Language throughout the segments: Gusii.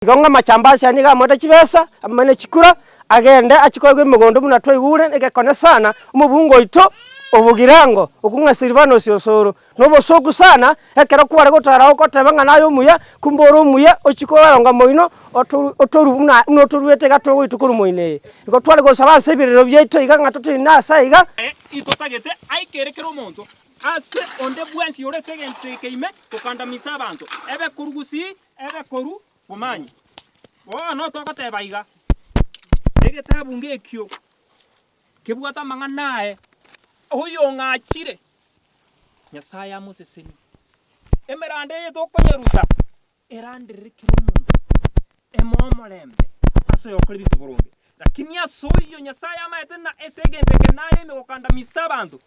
Igo ng'a amachambasi aya nigo amoete chibesa, amo ne chikura, agende achie koegwa emegondo buna twaigure, egekone sana, omobunge oito obogirango, okwo ng'a Silvanus Osoro, na obosoku sana, ekero kware gotara ogoteba ng'a naye omuya, kumbe ore omuya, ochie koeronga moino, otoru otoru buna buna otoruete iga togoitwa korwa moino eye. Igo tware gosaba ase ebirero biaito iga ng'a totenene ase aiga. Totagete aikere kera omonto ase onde bwensi ore ase egento eke ime gokandamisa abanto, ebe korwa gusii, Ebe korwa bomanyi. Bono togoteba iga, egetabu ngekio kebwate amang'ana aye, oyong'achire, Nyasae amosesenie. Emeranda eye tokonyeruta eranderere kera omonto, emoe omorembe ase oyokora ebinto boronge. Lakini ase oyio Nyasae amaete na ase egento eke nare ime gokandamisa abanto,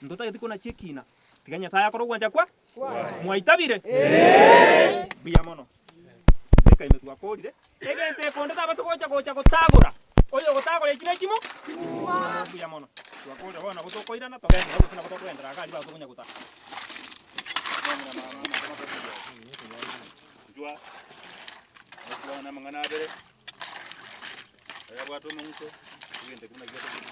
ntotageti konachia ekina. Tiga Nyasae akore ogwancha kwa Mwaitabire? Mbuya mono. Beka ime twakorire. Egento eke onde tabasa gocha gocha gotagora. Oyo ogotagora echi nechimo? Mbuya mono. Twakorire bono nabo tokoirana togende gose nabo tokogenderera iga aria batokonya gotagora. Inchwa, okwana amang'ana abere, ayabwate omong'uso, egento ekio buna giatogete.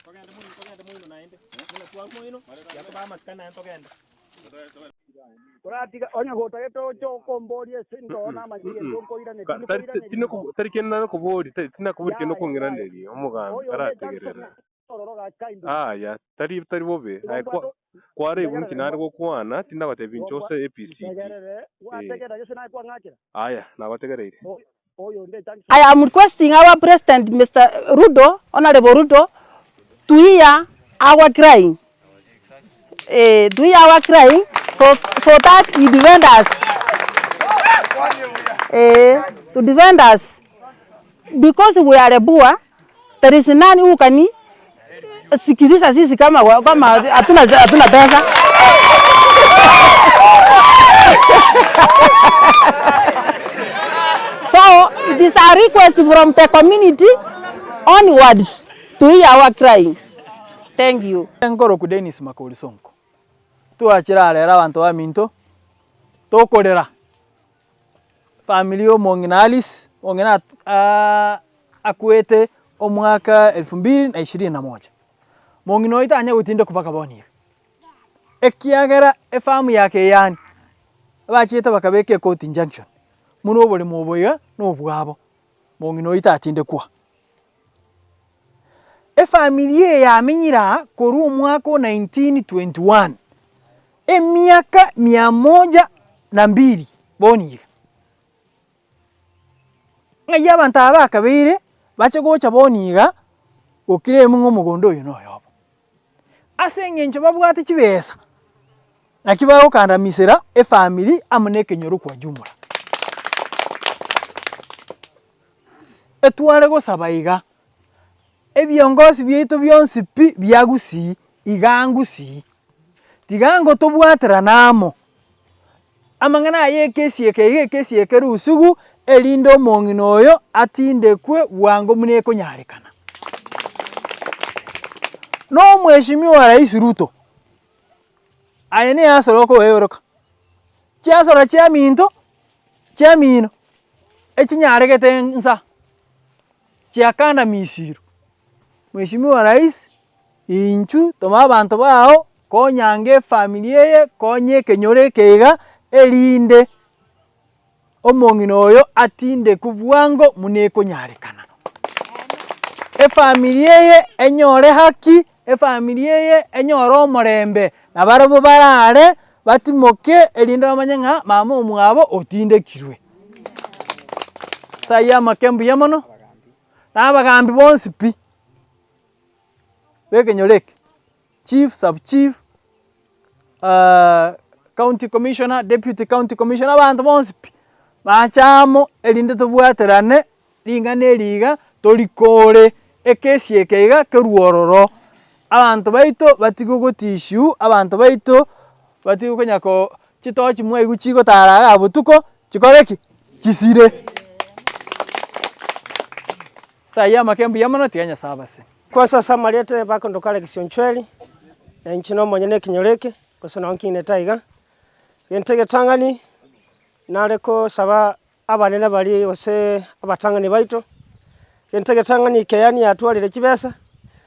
Togende moino, togende moino naende. Buna twarwa moino, tiga tobae amasikani naende togende. Toratiga onye gotagete oche okomboria ase ndoo namanyete egento nkoiraneria, tindi koiraneria. Tari kende nakoboria, tari tinakoboria kende Yaya, yaya. okong'iraneria, omogambi Oyo onde tarategerera. Jackson ororo gaka inde. Aya, tari tari bobe. Igo Aye kwa mbwate kwaraigwa ntegerere inki nare mbwa gokwana, tindagotebia igo inche mbwa ose ABCD. ntegerere Eh. gwategerera gese naye kwang'akera. Aya, nagotegereire. Oyo oyo onde Jackson. I am requesting our president Mister Ruto, Honourable Ruto to hear our crying, eh, to hear our crying so, so that he defend us, eh, to defend us because we are poor There is none who can sikiliza sisi kama kama hatuna hatuna pesa. So it is a request from the community onwards to hear our crying. Thank you. Nkoroku Dennis Makori Sonko, twachire aa rero abanto baminto, tokorera Family ya omong'ina Alice, omong'ina akwete omwaka elfu mbili na ishirini na moja. Mong'ina oyio tanya gotindekwa mpaka bono iga, ekiagera efamu ya Keyani bachete bakabeka ecourt injunction buna oboremo obo iga na obwabo, mong'ina oyio tatindekwa. Efamiri eye yamenyire aa korwa omwaka o 1921, emiaka mia moja na mbili bono iga. Ng'ai abanto aba bakabeire bache gocha bono iga goclaim ng'a omogondo oyo noyobo. Ase eng'encho babwate chibesa, naki bagokandamisera efamiri amo na ekenyoro kwa jumla. Etware gosaba iga, ebiongosi biaito bionsi pi bia gusii, iga ngusii, tiga ngo tobwaterane amo, amang'ana aya ekesi eke iga ekesi eke rusigu, erinde omong'ina oyo atindekwe bwango buna ekonyarekana. Na omweshimiwa Rais Ruto, aye ne asore okoeoroka, chiasora chiaminto chiamino echinyaregete nsa chiakandamisirwe. Mheshimiwa Rais, inchu toma abanto bao konyange efamiri eye, konya ekenyoro eke iga, erinde omong'ina oyo atindekwe bwango buna ekonyarekana. Efamiri eye enyore haki, efamiri eye enyore omorembe, na barabwo barare batimoke erinde bamanye ng'a mama omwabo otindekirwe. Ase ayio amake mbuya mono, na abagambi bonsi pi, b'ekenyoro eke, chief, sub chief, county commissioner, deputy county commissioner, abanto bonsi pi, bache amo erinde tobwaterane ring'ana eri iga torikore ekesi eke iga kerwe ororo, abanto baito batige gotishiwa, abanto baito batige konya ko chitochi mwaigwa chigotara igaa botuko chikore ki? Chisire. Ase ayio amake mbuya mono tiga Nyasae abasesenie. Kwansa ase amarieta bakondoka Alex Onchweri, na inche nomonyene ekenyoro eke, gose nabo nkinete aiga. Egento egetang'ani, nare kosaba abanene baria gose abatang'ani baito, egento egetang'ani ekeani yatwarire chibesa,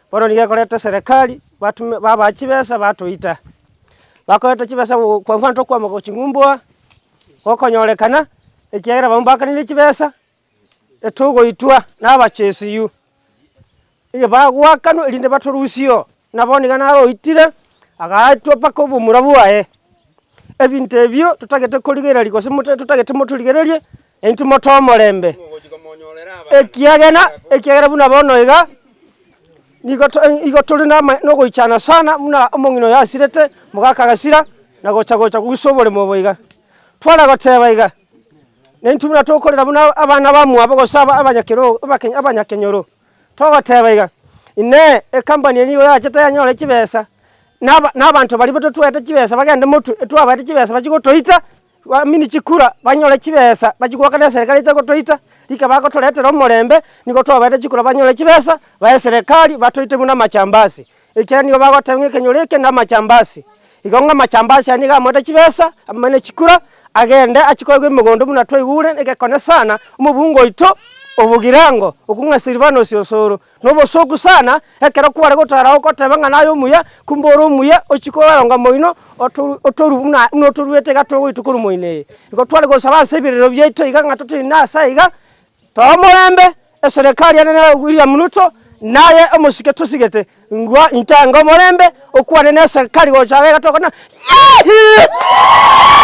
bono nigo ekoreta eserekari batume babaa chibesa batoita. Bakoreta chibesa go kwa mfano tokwama gochia ng'umbu aa, gokonyorekana, ekiagera abwo mbakanire chibesa, etogoitwa na abachesiyu, eye bagoakanwa erinde batorusie oo, na bono iga naro oitire, agaetwa mpaka obomura bwaye. Ebinto ebio totagete korigereria gose mote totagete motorigererie, intwe motoe omorembe, ekiagera ekiagera buna bono iga, nigo to igo tore na ama na ogoichana sana buna omong'ina oyo asirete, mogaka agasira, na gocha gocha kogusa oboremo obo iga. Tware goteba iga. Na intwe buna tokorera buna abana bamwabo gose aba abanyakero abake abanyakenyoro, togoteba iga, Inee, ecompany eye nigo yachete yanyore chibesa, na aba na abanto baria totwete chibesa bagende motwe, etwabaete chibesa bachie gotoita, bamini chikura banyore chibesa bachie goakana eserekari eche gotoita, rika bagotoretera omorembe, nigo twabaete chikura banyore chibesa, bae eserekari batoite buna amajambazi. Ekiagera nigo bagoteba ng'a ekenyoro eke namajambazi. Igo ng'a amajambazi aya nigo amoete chibesa, amanye chikura, agende achie koegwa emegondo buna twaigure, egekone sana, omobungo oito, obogirango, okwo ng'a Silvanus Osoro, na obosoku sana, ekero kware gotara ogoteba ng'a naye omuya, kumbe ore omuya, ochie koeronga moino, otoru otoru buna buna otoruete iga togoitwa korwa moino eye. Igo tware gosaba ase ebirero biaito iga ng'a totenene ase aiga, Toa omorembe, eserekari ere na William Ruto, naye omosike tosigete, ngwa intange omorembe, okwane na eserikari gocha iga tokona Yehii!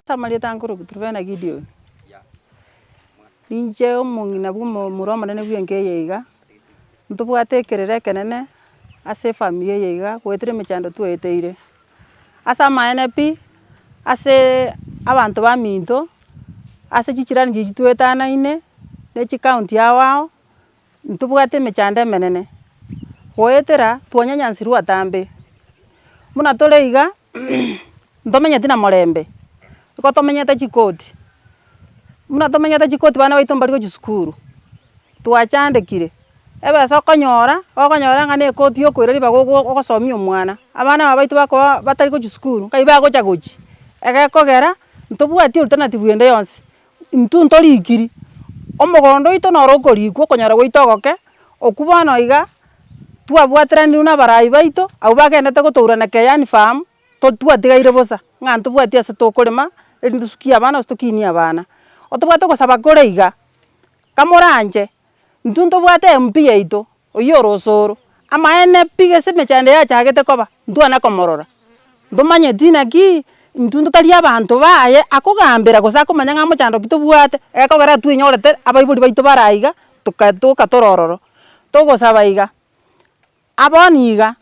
Ase amarieta nkorokwa Truvena Gideon, ninche omong'ina bwa omomura omonene bwa enka eye iga, ntobwate ekerero ekenene ase efamiri eye iga goetera emechando twaeteire. Ase amaene pi, ase abanto baminto, ase chichirani chiria chitwetanaine, ne chicounty ao ao, ntobwate emechando emenene, goetera twanyanyansirwe atambe. Buna tore iga, ntomenyeti na morembe, nigo tomenyete chikoti, buna tomenyete chikoti bana baito mbari gochia sukuru, twachandekire, ebesa okonyora, okonyora ng'a na ekoti ya okoira ribaga ogo ogosomia omwana, abana aba baito bakoba batari gochia sukuru, nkai bagocha gochia, egekogera ntobwati alternative ende yonsi, intwe ntorikiri, omogondo oito noro okorikwa okonyora gwaito ogoke, okwo bono iga, twabwateranirwe na abarai baito, abwo bagendete gotourana Keyani farm, to twatigaire bosa, ng'a ntobwati ase tokorema, erinde tosukie abana gose tokinie abana. Otobwate ogosaba kore iga, kamoranche, intwe ntobwate MP yaito, oyio ore osoro, amaene pi gese emechando yachagete koba, ntwana komorora. Ntomanyeti naki, intwe ntotari abanto baye akogambera gose akomanya ng'a mochando ki tobwate, egekogera twenyorete abaibori baito bare aiga, toka toka tore ororo. Togosaba iga, abona iga,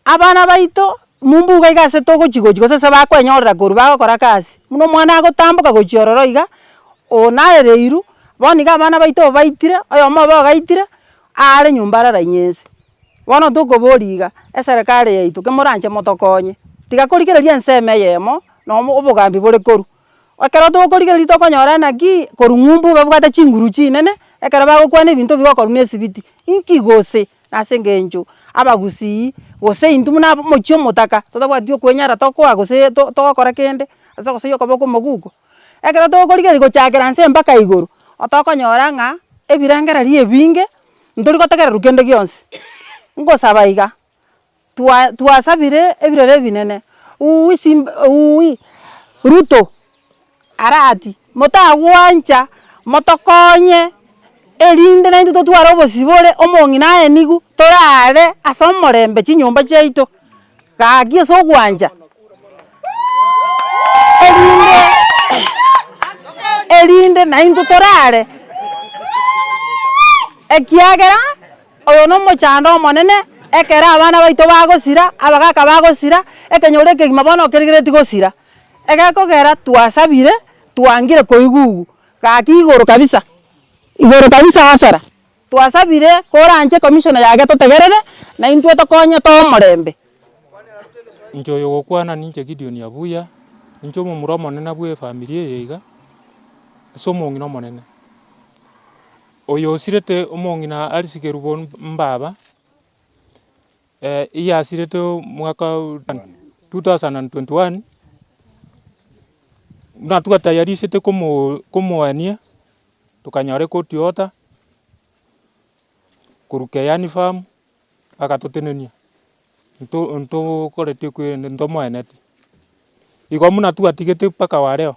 abana baito mumbuga iga ase togochi gochi gose ase bakwenyorera korwa bagokora gasi, buna omwana agotamboka gochia ororo iga, onaereirwe, bono iga abana baito obaitire, oyomo obo ogaitire, aare nyomba ararainye ense. Bono tokoboria iga, eserekari yaito kemoranche motokonye, tiga korigereria ensemo eyemo, nomo obogambi bore korwa. Ekero tokorigereria tokonyora naki, korwa ng'umbu babwate chinguru chinene, ekero bagokwana ebinto bigokorwa na esibiti, inki gose ase eng'encho abagusii gose intwe buna omochie omotaka totabwati okwenyara tokoa gose to togokora kende ase ogosoyia okoboko omoguko. Ekero tokorigereria gochakera nse mpaka igoro, otokonyora ng'a ebirengererio ebinge ntori gotegererwa kende gionsi. Ngosaba iga, twa twasabire ebirero ebinene uuwi simba uuwi Ruto arati motagwancha motokonye erinde naintwe totware obosibore omong'ina aenigu torare ase omorembe chinyomba chiaito gaki ase ogwancha erinde erinde naintwe torare ekiagera Oyo nomochando omonene, ekero abana baito bagosira, abagaka bagosira, ekenyoro ekegima bono kerigeretie gosira. Egekogera twasabire, twangire koigugu, gaki igoro kabisa, igoro kabisa asara. Twasabire koranche commissioner yage totegerere, na intwe tokonye toe omorembe. Inche oyo ogokwana ninche Gideon Abuya, ninche omomura omonene bwe efamiri eye iga, ase omong'ina omonene. Oyo osirete omong'ina arisikerwe bo mbaba, Eyasirete omwaka o 2021, buna twatayarisete komo komoenia, tokanyora ekoti order, korwa Keyani farm, bagatotenenia, nto ntokoreti ekwe ntomoeneti. Igo buna twatigete mpaka wa leo,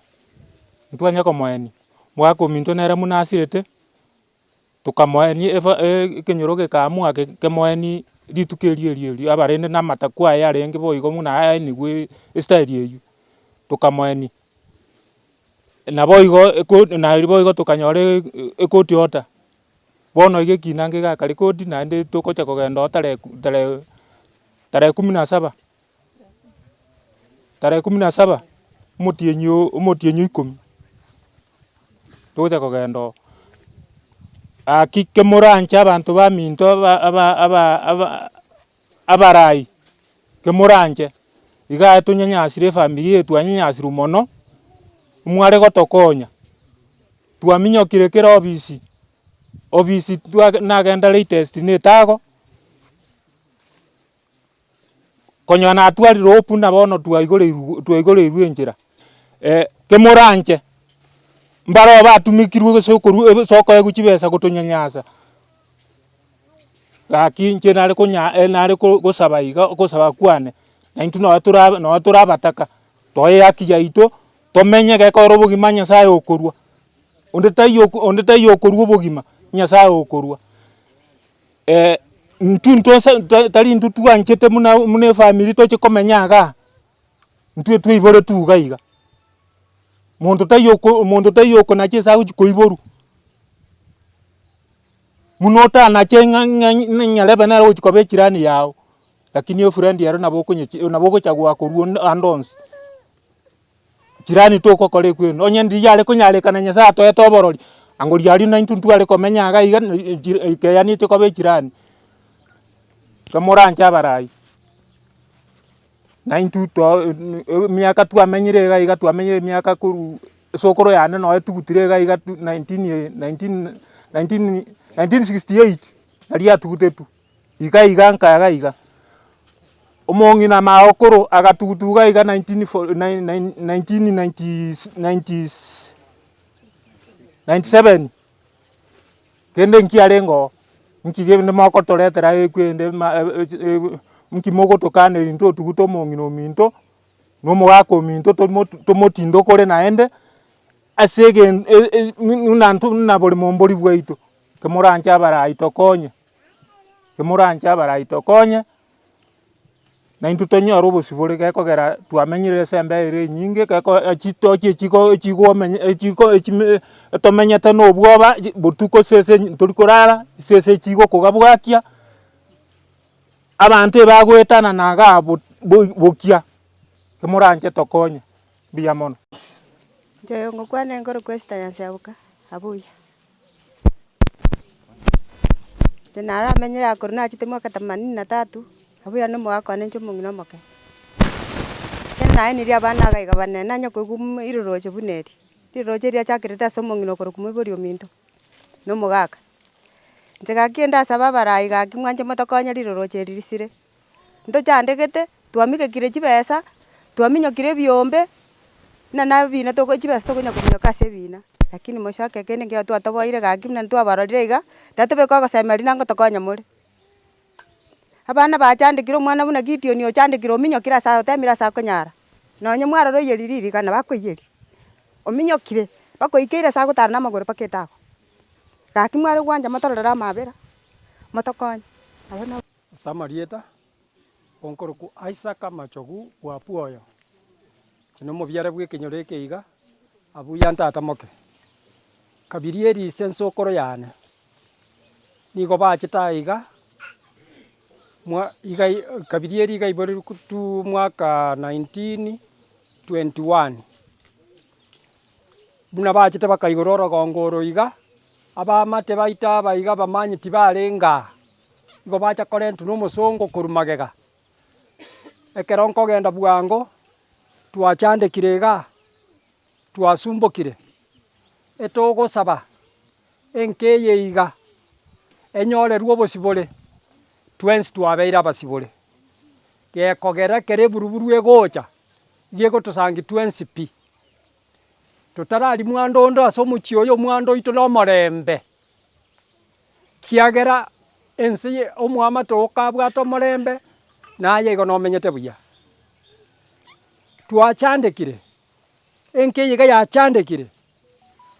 ntwanya komoenia, omogaka ominto nere buna asirete. Tokamoenia efa ekenyoro gekaamua kemoenie rituko erio erio erio abarende na amatakwa aye arenge boigo buna aenigwe estyle eywo, tokamoenia. Naboigo eko naria boigo tokanyora ekoti order, bono iga ekina nkegakare koti naende togocha kogenda oo tarehe tarehe tarehe kumi na saba, tarehe kumi na saba, omotienyi o omotienyi o ikomi, togocha kogenda oo. Gaki kemoranche abanto baminto aba aba aba aba abarai, kemoranche, iga tonyanyasire efamiri eye twanyanyasirwe mono, mware gotokonya, twaminyokire kera obisi, obisi twage nagenda latest na etago. Konyora natwarire hope buna bono twaigoreirwe twaigoreirwe enchera, kemoranche, mbaroo batumekirwe gose okorwa ase okoegwa chibesa gotonyanyasa, gaki inche nare konya nare ko gosaba iga ogosaba kwane, na intwe nonye tora nonye tore abataka, toe ehaki yaito, tomenye gekogera obogima Nyasaye okorwa, onde taiyo onde taiyo okorwa obogima, Nyasaye okorwa. Intwe ntose tari intwe twanchete buna buna efamiri toche komenya igaa, intwe twaiboretwe iga iga. Monto taiyo oko monto taiyo okonacha ase agochi koiborwa, buna otanache ng'a ng'a nyarebe nere ogochi koba echirani yago, lakini efriend ero nabo okonyechi nabo ogochagua korwa onde ande onsi. Jirani togokora ekwenu, onye ndiria yare konyarekana Nyasaye atoete oborori, ango riaria naintwe ntware komenya iga iga yaani eche koba echirani. Tomoranche abarai, naintwe to emiaka twamenyire iga iga twamenyire emiaka korwa esokoro yane noe etugutire iga iga nineteen nineteen nineteen 1968 naria yatugutetwe. Iga iga nkayaga iga, omong'ina magokoro agatugutuga iga nineteen fo nineteen ninety ninety 97, kende nkiarenge oo, nki kende mogotoretera ekwende ma nki mogotokaneria intwe otugute omong'ina ominto, na omogaka ominto tomo tomotindokore naende, ase egen buna intwe buna boremo mbori bwaito, kemoranche abarai tokonye. Kimoranche abarai tokonye, naintwe tonyore obosibore gekogera twamenyire ase embeo ere enyinge geko chitochi echiko echigomenya echiko echime tomenyete na obwoba botuko ase ntori korara, chisese chigokoga bwakia, abanto ebagoetanana igaa bo bokia, kimoranche tokonye, mbuya mono. Inche oyo ngokwana nkorokwa Esther Nyansiaboka, Abuya. Inche naramenyire aa korwa nachete mwaka themanini na tatu, abuya na omogaka one inche omong'ina omoke. Ekero naenirie abana iga iga bane, nanye koigwa mh riroroche buna eri, riroroche riachakerete ase omong'ina okorokwa moibori ominto, na omogaka. Inche gaki ndasaba abarai gaki mwanche motokonye riroroche eri risire, Ntochandegete, twamigekire chibesa, twaminyokire ebiombe, buna na ebina toko chibesa tokonya kominyoka ase ebina, lakini mochake kende nkeigo twatoboire gaki buna ntwabarorire iga, tatobeka ogosemeria naende ngotokonya more. Abana bachandekire omwana buna Gideon ochandekire ominyokire ase otemire ase akonyara, nonye mwarora oiyeri ririga nabo akoiyeria, ominyokire mpaka oikeire ase agotara na amagoro mpaka etago. Gaki mware gwancha motororere amabera, motokonye, abwo nabo. Ase amarieta, onkorokwa Isaka Machogu bwa Pwoyo, inche nomobiare bw'ekenyoro eke iga, abuya ntata moke. Kabiri erise ensokoro yane, nigo bachete aiga, mwa iga kabiri eri iga iborerwe tu mwaka 1921. Buna bachete bakaigora orogongo oro iga, abaamate baito aba iga bamanyeti barenge aa, igo bacha korentwa na omosongo korwa magega. Ekero nkogenda bwango, twachandekire igaa, twasumbokire, etogosaba enka eye iga, enyorerwe obosibore. Twensi twabeire abasibore. Gekogera ekero eburuburu egocha, iga egotosangi twensi pi. Totararia mwando onde ase omochie oyo omwando oito na omorembe, kiagera ense ye omoamate oo kabwate omorembe, naye igo nomenyete buya. Twachandekire, enka eye iga yachandekire,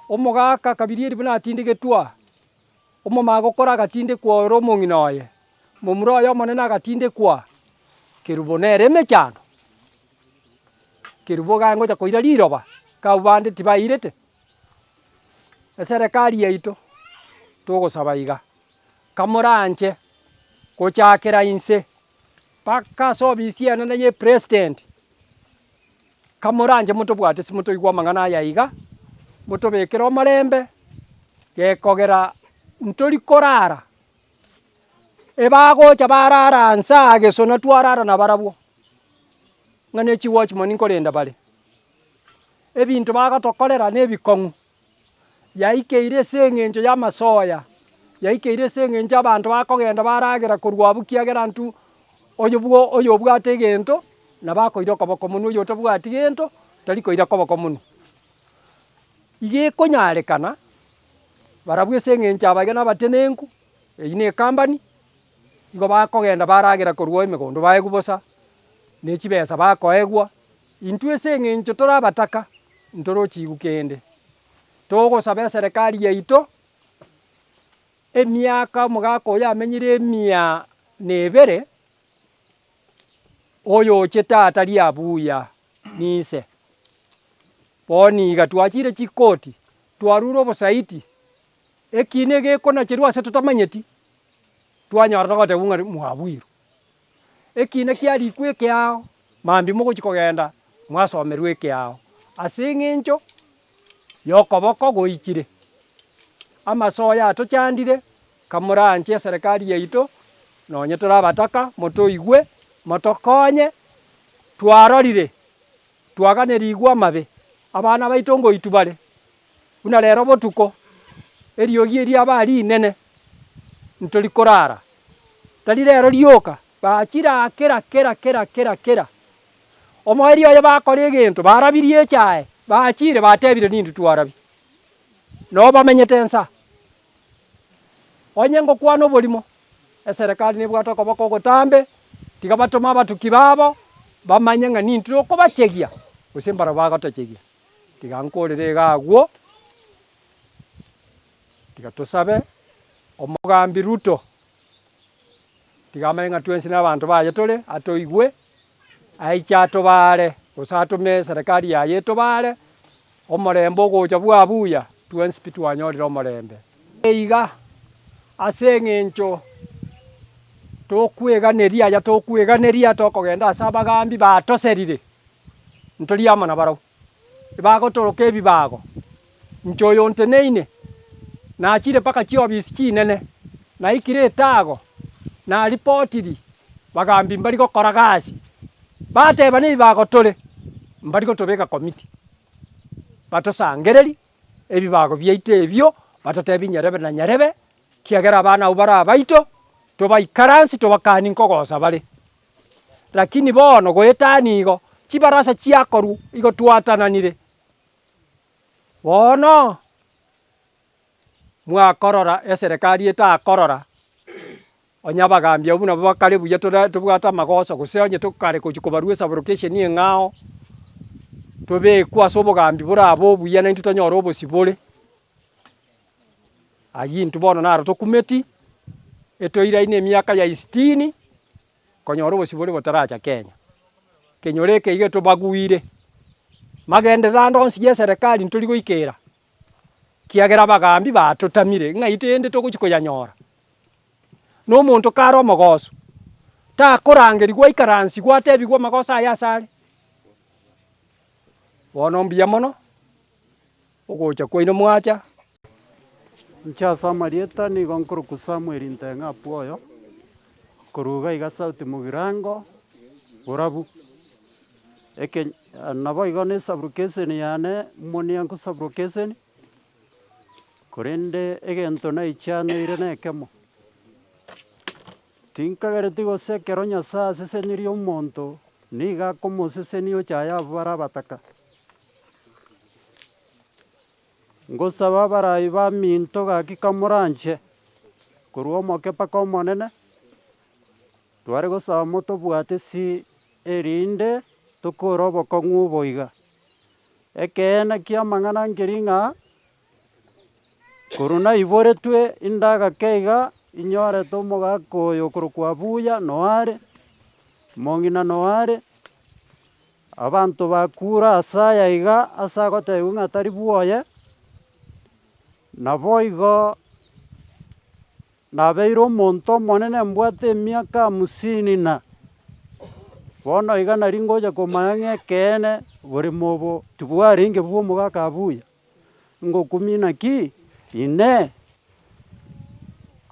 omogaka Kabirieri buna atindegetwe aa, omomagokoro agatindekwa ore omong'ina oye, momura oye omonene agatindekwa, kerubo nere emechando. Kerubo iga ngocha koira riroba, abwo bande tibairete. Eserekari yaito, togosaba iga, kamoranche gochakera inse mpaka ase ofisi enene ya epresident, kamoranche motobwate ase motoigwe amang'ana aya iga, motobekere omorembe, gekogera ntori korara, ebagocha barara nsa aa gesona twarara nabarabwo, ng'a ne chiwatchman nkorenda bare. Ebinto bagotokorera na ebikong'u, yaikeire ase eng'encho y'amasoya, yaikeire ase eng'encho abanto bakogenda baragera korwa abwo kiagera intwe oyo bwo oyo obwate egento nabo akoira okoboko monwe oyo otabwati gento tari koira koboko monwe. Iga ekonyarekana, barabwo ase eng'encho aba iga nabatenenku, eywo na ecompany, igo bakogenda baragera korwa emegondo baegwa bosa, ne chibesa bakoegwa. Intwe ase eng'encho tore abataka, ntorochigwe kende. Togosaba eserekari yaito, emiaka omogaka oyo amenyire emia na ebere, oyochete atari abuya ninse. Bono iga twachire chikoti, twarure obosaiti, ekina egekonacherwa ase totamanyeti, twanyora togotebiwa ng'a mwabuirwe. Ekina kiarikwa ekeao, mambia mogochia kogenda mwasomerwa ekeao, ase eng'encho yokoboko goichire. Amasoya atochandire, kamoranche eserekari yaito, nonye tore abataka motoigwe, motokonye, twarorire, twaganerigwe amabe, abana baito ngoitwa bare, buna rero botuko, eriogi eriaba rinene, ntori korara. Tari rero rioka, bachire aa kera kera kera kera kera. Omoerio oye bakora egento, barabirie echae, bachire batebire nintwe twarabia. Noo bamenyete nsa. Onye ngokwana oborimo, eserekari nebwate okoboko ogotambe, tiga batome abatuki babo, bamanye ng'a nintwe okobachegia, gose mbarabwo bagotochegia. Tiga nkorere iga agwo, Tiga tosabe omogambi Ruto, tiga amanye ng'a twensi na abanto baye tore, atoigwe, aiche atobare, gose atome eserekari yaye etobare, omorembe ogocha bwa buya, twensi pi twanyorire omorembe. Iga ase eng'encho tokweganeria aya tokweganeria tokogenda ase abagambi batoserire, ntori amo nabarabwo. Ebagotoroka ebibago, inche oyo nteneine, nachire mpaka chiofisi chinene, naikire etago, naripotiri, bagambi mbari gokora gasi, bateba nebibago tore, mbari gotobeka committee, batosangereri ebibago biaito ebio, batotebi nyarebe na nyarebe, kiagera abana abwo bare abaito, tobaikaransi tobakani nkogosa bare. Lakini bono goetania igo, chibarasa chiakorwa igo twatananire. Bono mwakorora eserekari etakorora, onye abagambi abwo nabo bakare buya tora tobwate amagoso gose onye tokare gochia kobarwa esublocation eng'ao, tobekwe ase obogambi borabe obuya naintwe tonyore obosibore. Ayio intwe bono naro tokumeti, etoiraine emiaka ya isitini. Konyora obosibore botaracha Kenya. Kenyoro eke iga tobaguire, magenderero ande onsi ya eserekari ntori goikera, kiagera abagambi batotamire ng'ai rende togochi koyanyora. Na omonto kare omogosu, takorangerigwa aikaransigwe atebigwe amagoso aye ase are. Bono mbuya mono, ogocha kwaino mwacha. Inche ase amarieta nigo nkorokwa Samuel Nteng'a Apwoyo, korwa iga iga South Mugirango, Borabu. Eke naboigo na esublocation yane Muniangu sublocation, korende egento naichaneire na ekemo. Tinkagereti gose ekero Nyasae asesenirie omonto, nigo akomosesenia ochaye abwo bare abataka. Ngosaba abarai baminto gaki kamoranche, korwa omoke mpaka omonene, tware gosaba motobwate si erinde tokore obokong'u obo iga. Ekeene ki'amang'ana nkeri ng'a, korwa naiboretwe inde agake iga, inyorete omogaka oyo okorokwa Abuya noare, omong'ina noare, Abanto bakure ase aya iga ase agotebiwa ng'a tari bwoye, naboigo nabeire omonto omonene mbwate emiaka hamsini na, bono iga nari ngocha komanya ng'a ekeene boremo obo tibwarenge bwa omogaka abuya, ngokumia naki? Inee!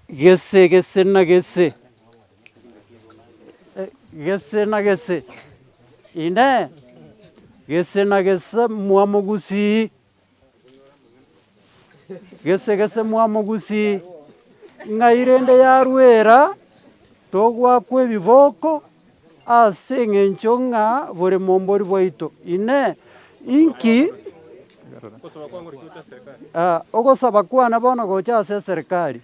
Gese gese na gese, gese na gese, Inee! Gese na gese mwamogusii, gese gese mwamogusii, ng'ai rende yarwera togoakwa ebiboko ase eng'encho ng'a boremo mbori bwaito? Inee! Inki ogosaba kwane bono gocha ase eserekari?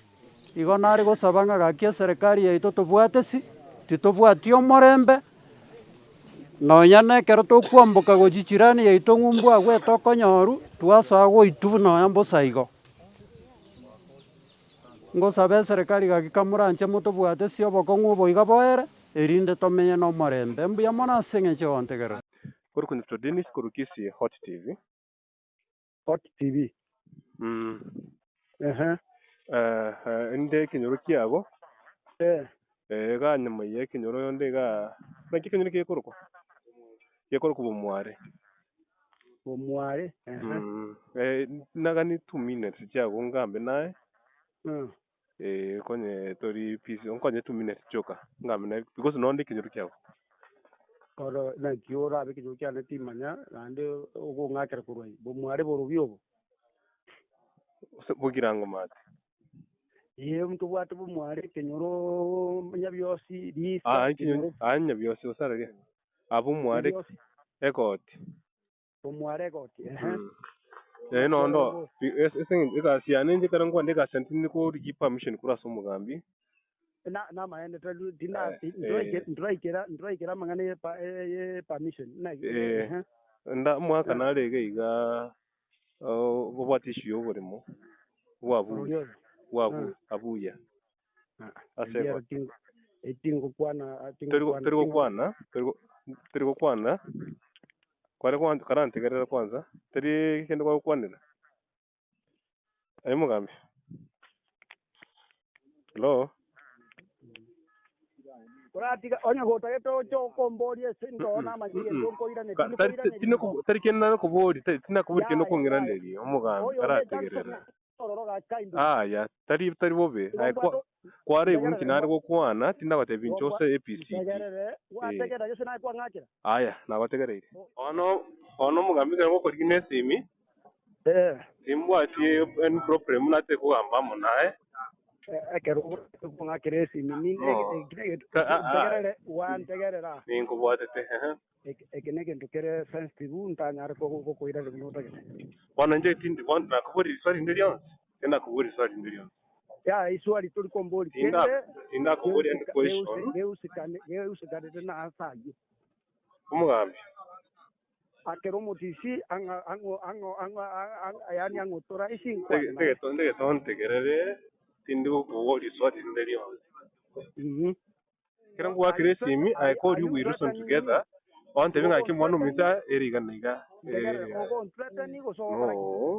Igo nare gosaba ng'a gaki eserekari yaito tobwate si, titobwati omorembe, nonya na ekero tokwamboka gochia chirani yaito ng'umbu agwo etokonyorwa, twasoa goitwa nonya mbosa igo. Ngosaba eserekari gaki kamoranche motobwate si obokong'u obo iga boere, erinde tomenye na omorembe. Mbuya mono ase eng'encho y'ogontegerera. Korwa Mr. Dennis korwa Kisii Hot TV. Hot TV. Ehe. Inde ekenyoro kiabo. Eh. Iga nyuma ye ekenyoro onde igaa, naki ekenyoro gekorokwa? Gekorokwa Bomware. Bomware, ehe. Nagani two minutes chiago ngambe naye, konye tori busy, nkonye two minutes chioka ngambe naye because nonde ekenyoro kiabo. Koro naki orabe ekenyoro kiane timanya, naende ogong'akera korwa ime. Bomware borobio obo. Bogirango maate. Ee, ntobwate bomware ekenyoro Nyabiosi, Risa, ekenyoro. Aa Nyabiosi gose araria? Aa bomware Nyabiosi. egoti. Bomware egoti, ehe. Ee nondo ase eng'encho egasi yane inche ekero nkwenda egasi yane tindi korigia permission korwa ase omogambi. Na namaene tari tinda ntoraikera ntoraikera amang'ana ye pa ye permission naki ehe. Nda omwaka nare iga iga obwate issue ya oboremo bwa abuya bwa abuya ase egoti. Tori gokwana tori gokwana kware karantegerera kwanza tari kende kwagokwanera aye omogambi hello. Oratiga onye gotagete oche okomboria ase ndoo namanye egento nkoiraneria, tindikoiraneria igo. Tari kende nakoboria, tari tinakoboria kende Yaya, yaya. okong'iraneria, omogambi Oyo onde Johnson tarategerera. ororo gaki kaindwe. Aya, tari tari bobe. Igo Aye mbwate kwa kwaraigwa inki ntegerere nare mbwa gokwana, tindagotebia igo inche mbwa ose ABCD. ntegerere Eh. gwategerera gese naye kwang'akera. Aya, nagotegereire. Bono bono omogambi ekero gokorigia na esimi, Eh. timbwati any problem natake kogamba amo naye. Ekero okong'akera esimi, No. Ka- ah, ah. ntegerere, gwantegerera. Ninkobwatete, ehe. Eke negento kere sensitive ntanyare gokoiraneria buna otagete. Bono inche tindi bono nakoboria riswali rinde rionsi, tinakoboria riswali rinde rionsi. Yaya iswali tori komboria Tinda kende tindakoboria any question. geusikanete na ase ayio. Omogambi. Akera omotisi ang'a ang'o ang'o ang'o yaani ang'otora isi nkwane naye. Ntegeto ntegeto ontegerere tindi gokoboria riswali rinde rionsi. Ekero ngwakire esimi, I call you we reason together, ontebie ng'aki omwana ominto ere iga na iga. No,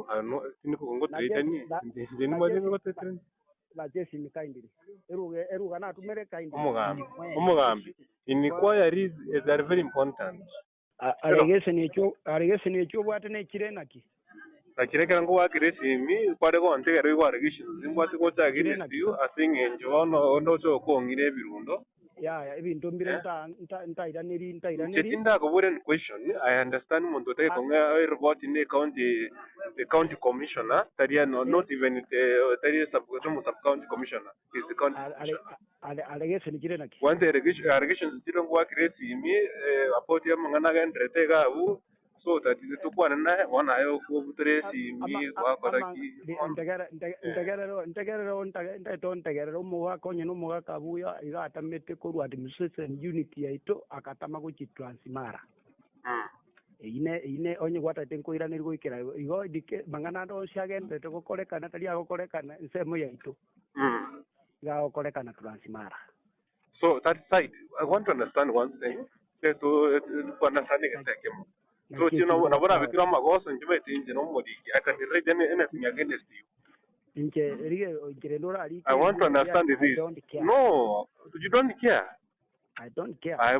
ano tindi ngotraitani, inche nimanyete ngotraitani. Omogambi, omogambi, inquiries are very important. Aregeseni ekio obwate nechire naki? Naki ekero ngowakera esimi, kware gontegerera oigwe allegations mbwate gocha against you ase eng'encho bono onde oche okong'ira ebirundo. Yaya, ebinto mbire Eh? nta nta ntairaneri Inche ntairaneri. tindakobora any question, I understand omonto otari kong'ea ereport ne county the county commissioner, tari no, not even the tari sub sub county commissioner, is the county commissioner. Allegation chire naki? Kwanza allegation allegations chire ngwakire esimi eh, about amang'ana agenderete iga abwo, so that tokwane naye, bono aye okobutora esimi gwakora ki bono. Ntegerero ntegerero ntaete ontegerere omogaka onye na omogaka buya iga atamete korwa administration unit yaito agatama gochia Transmara. Eyio ne onye gwataete nkoiraneria goikera igo igo dike mang'ana ande onsi agenderete gokorekana tari agokorekana ensemo yaito iga agokorekana Transmara. So that side, I want to understand one thing, to understand egento ekemo. Naki Roche eki nabo nabo ngokoa orabekire amagoso inche omanyete inche nomoriki, I can write anything against you. Inche rige inche rende orarike I want to ring'ana ria understand I this. don't care. No, you don't care. I don't care. I am